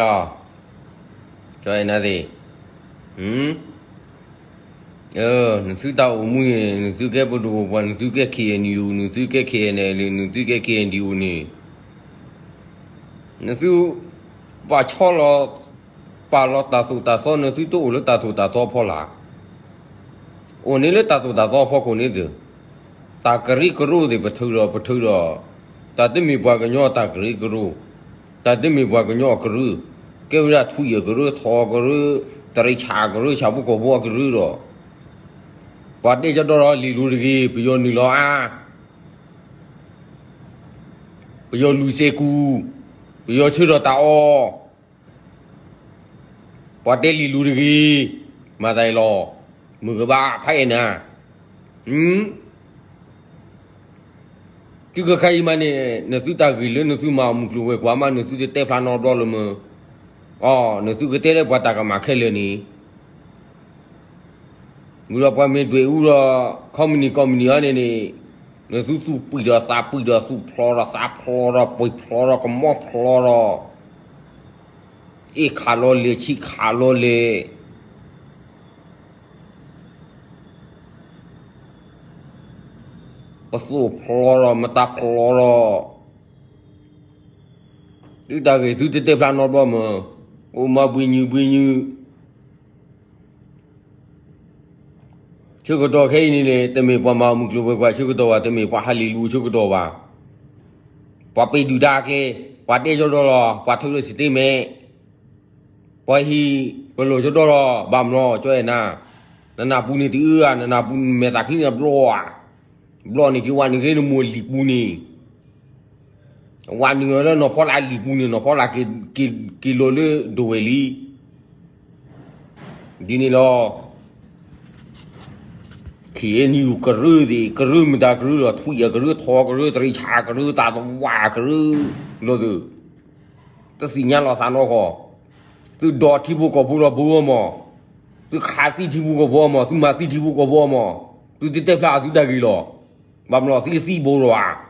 ကၠီနသ့ၣ်, နသုတၢ်အိၣ်မူန့ၣ် နသုကဲပဒိၣ်ပပှၢ် နသုကဲ K N U နသုကဲ K N L A နသုကဲ K N D O န့ၣ် နသု ပာ်ဆီလီၤ ပာ်လီၤတၢ်သိၣ်တၢ်သီ နသုတအိၣ်လၢတၢ်သိၣ်တၢ်သီဖီလာ်, အိၣ်န့ၣ်လၢတၢ်သိၣ်တၢ်သီဖီခိၣ်န့ၣ်သ့ၣ်, တၢ်ကရၢကရိသ့ၣ် ပထုးဒီးပထုးဒီး, တၢ်တမ့ၢ်ပှၤကညီအတၢ်ကရၢကရိ, တၢ်တမ့ၢ်ပှၤကညီအကရၢ, ကဲဝဲဒၣ်ထွံၣ်အကရၢ ထိၣ်အကရၢ, တရံးဆၣ်အကရၢ ဆၣ်ဖိကီၢ်ဖိအကရၢဒီး, ပှၤတဲကဒီးလံာ်လူၤတဂ့ၤ ပယီၤနုာ်လီၤအါ ပယီၤလူၤစဲးကူ, ပယီၤဆၢထၢၣ်တၢ်အီၣ်, ပှၤတဲလံာ်လူၤတဂ့ၤ, မၤသးအံၤလီၤ, မုၢ်ကဘၣ်ဖးအဲၣ်နၤ, သုကခါအံၤမးန့ၣ် နသုတၢ်ဂ့ၢ်လၢနသုမၤအီၤမုၢ်ကျိၤဝဲၤကွာ်မး နသုတတဲဖျါနီတဘျီလၢၤမၢ်, အီ နသုကတဲလၢပှၤတၢ်ကမၣ်ခဲလၢာ်န့ၣ် မုၢ်ဒီးပှၤမ့ၢ်ဒွဲၣ်အူဒီး ခီမနံၣ်ကီမနံၣ်အီၤန့ၣ်န့ၣ်, နသုသူၣ်ပှံၢ်ဒီးသးပှံၢ်ဒီးသူၣ်ဖျိးဒီးသးဖျိးဒီးပှံာ်ဖျိးဒီးကမီၤဖျိးဒီး, အ့ၣ်ခးလီၤလဲၣ်ဆံးခးလီၤလဲၣ်, ပသိၣ်ဖျိးဒီးမတၤဖျိးဒီး, သုတၢ်ဂ့ၢ်သုတတဲဖျါနီတဘျီမၢ်, အိၣ်မၤဘှံးညုၣ်ဘှံးညုၣ် ဆၢကတီၢ်ခဲအံၤန့ၣ်န့ၣ် တမ့ၢ်ပှၤမၤအီၤမုၢ်ကျိၤဝဲၤကွာ်ဆၢကတီၢ်ဘၣ်, တမ့ၢ်ပှၤဟးလံာ်လူၤဆၢကတီၢ်ဘၣ်, ပှၤပ့ၤဒုၣ်ဒါအကျဲ, ပှၤတဲကဒီးလီၤ, ပှၤထုးလီၤစံးတ့မဲာ်, ပှၤဟံးပလီၢ်ကဒီးလီၤ, ဘၣ်မနုၤကၠီအဲၣ်နၤ, နနၢ်ပူၤန့ၣ်တအၢဧါ, နနၢ်ပူၤမဲာ်သၣ်ချံန့ၣ်ဘျီဧါ, ဘျီန့ၣ်က့ၤဝဲနုာ်က့ၤနမိၢ်လံာ်ပူၤန့ၣ် ဝဲနုာ်လၢနီၢ်ဖီလာ်လံာ်ပူၤန့ၣ် နီၢ်ဖီလာ်က့ၤလီၤလၢဒိၣ်ဝဲၢ်လံ, ဒ်န့ၣ်လီၤ, ခ့ၣ်အဲၣ်ယူၣ်ကရၢသ့ၣ် ကရၢမတၤကရၢလီၤ, ထွံၣ်အကရၢထီကရၢ တရံးဆၣ်ကရၢ တၢ်သဝးကရၢလီၤသ့ၣ်, တသ့ၣ်ညါလီၤသးနီၢ်ကီၢ်, သုဒိးထံဖိကီၢ်ဖိဒီးဘိအီၤမး, သုခးသံထံဖိကီၢ်ဖိအီၤမး, သုမၤသံထံဖိကီၢ်ဖိအီၤမး, သုတတဲဖျါအသုတၢ်ဂ့ၢ်လီၤ, ဘၣ်မနုၤသုသံဘိလီၤဧါ